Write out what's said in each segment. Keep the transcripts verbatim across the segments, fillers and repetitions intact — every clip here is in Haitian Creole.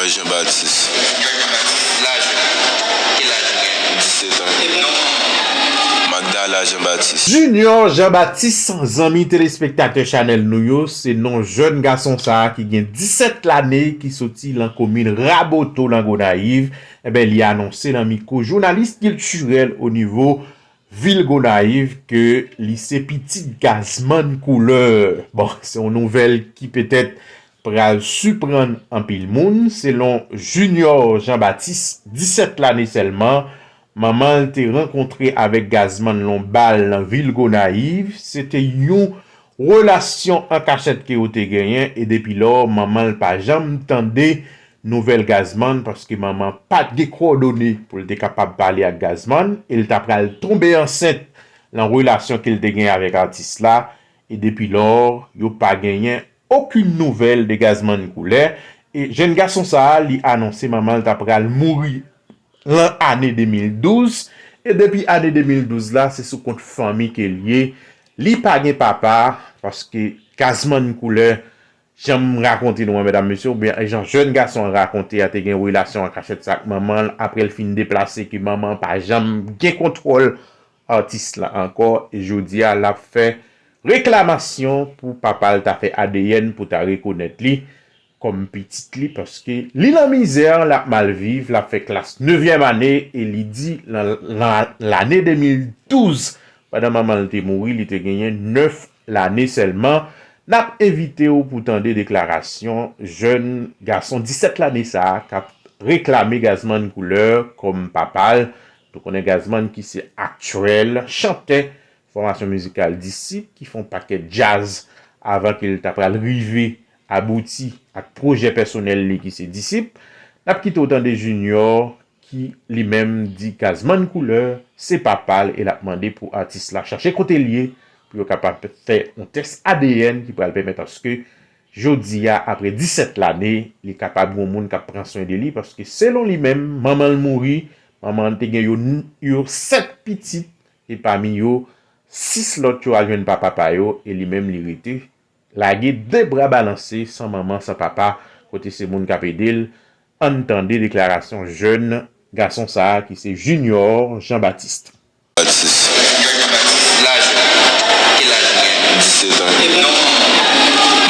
Jean Baptiste. Laj ou? Ki laj ou gen? Disèt an. Magdala Jean Baptiste. Junior Jean Baptiste, zanmi telespektatè chanèl nou yo, se non jèn gason sa a ki gen disèt lane, ki soti lan komin Raboto lan Gonayiv. Enben, li anonse lan mikwo jounalis kiltirèl o nivo vil Gonayiv ke li se pitit Gazman Koulè. Bon, se yon nouvèl ki petèt pral siprann anpil moun. Selon Junior Jean Baptiste, disèt lane sèlman, manman l te rankontre avèk Gazman lan yon bal nan vil Gonayiv. Se te yon relasyon an kachèt ke yo te genyen, e depi lò, manman l pa janm tande nouvèl Gazman, paske manman pa t gen kowòdone pou l te kapab pale ak Gazman, e l ta pral tonbe ansent lan relasyon ke l te gen avèk atis la, e depi lò, yo pa genyen okenn nouvèl de Gazman Koulè. E jèn gason sa a, li anonse manman l ta pral mouri lan ane de mil douz, e depi ane de mil douz la, se sou kont fanmi ke l ye. Li pa gen papa, paske Gazman Koulè, jan m rakonte nou an, medam, mesye, oubyen jan jèn gason an rakonte a, te gen relasyon an kachèt sa ak manman l, apre l fin deplase, ke manman an pa janm gen kontwòl atis la ankò, e jodi a, l ap fè reklamasyon pou papa l ta fè A D N pou ta rekonèt li kòm pitit li, paske li lan mizè, l ap mal viv, l ap fè klas nevyèm ane, e li di lan, lan, lane de mil douz, pandan manman l te mouri, li te genyen nèf lane sèlman. N ap envite w pou tande deklarasyon jèn gason disèt lane sa a k ap reklame Gazman Koulè kòm papa l. Nou konnen Gazman ki se aktyèl chantè fòmasyon mizikal Disip, ki fè yon pakèt djaz avan ke l ta pral rive abouti ak pwojè pèsonèl li ki se Disip. N ap kite w tande Junior ki li menm di Gazman Koulè se papa l, e l ap mande pou atis la chache kote l ye pou yo kapab fè yon tès A D N ki pral pèmèt aske jodi a, apre disèt lane, li kapab gen yon moun k ap pran swen de li, paske selon li menm, manman l mouri, manman l te gen yo, yo sèt pitit, e pami yo, sis lòt yo al jwenn papa pa yo, e li menm li rete lage de bra balanse, san manman, san papa, kote se moun k ap ede l. Ann tande deklarasyon jèn gason sa a ki se Junior Jean Baptiste. Baptiste. Laj ou? Ki laj ou gen? Disèt an.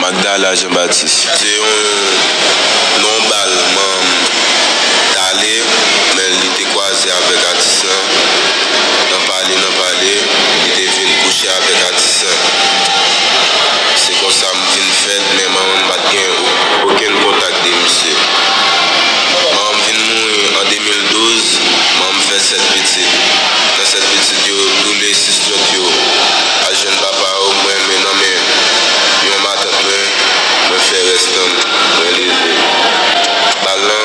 Magdala Jean Baptiste. Se yon, nan yon bal, manman m t ale, men li te kwaze avèk atis lan. Nan pale, nan pale, li te vin kouche avèk atis lan. Se konsa m vin fèt, men manman m pa t gen okenn kontak de misye. Manman m vin mouri an de mil douz, manman m fè sèt pitit. Nan sèt pitit yo, toule sis lòt yo al jwenn papa yo, mwen men nan men yon matant mwen, mwen fè rès tan m, mwen leve. Bal lan,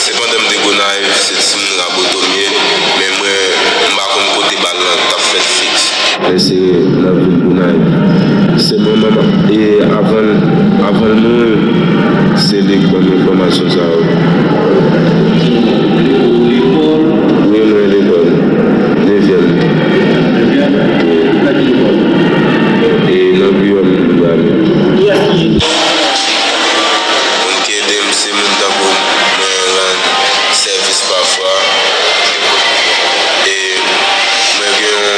se pandan m te Gonayiv, se timoun Raboto m ye, men mwen, m pa konn kote bal lan t ap fèt fiks. Lè se nan vil Gonayiv. Se manman m, e avan, avan l mouri, se li k ban m enfòmasyon sa yo. Wi, mwen lekòl. Nevyèm. E nan Giyòm m pral. Moun ki ede m, se moun tankou mwen rann sèvis pafwa. E mwen gen yon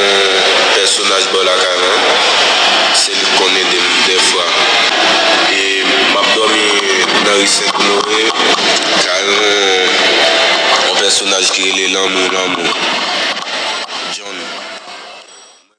pèsonaj bò lakay mwen, se li k konn ede m dèfwa. E m ap dòmi nan ri Sent Onore, kay yon, yon pèsonaj ki rele Lanmou Lanmou.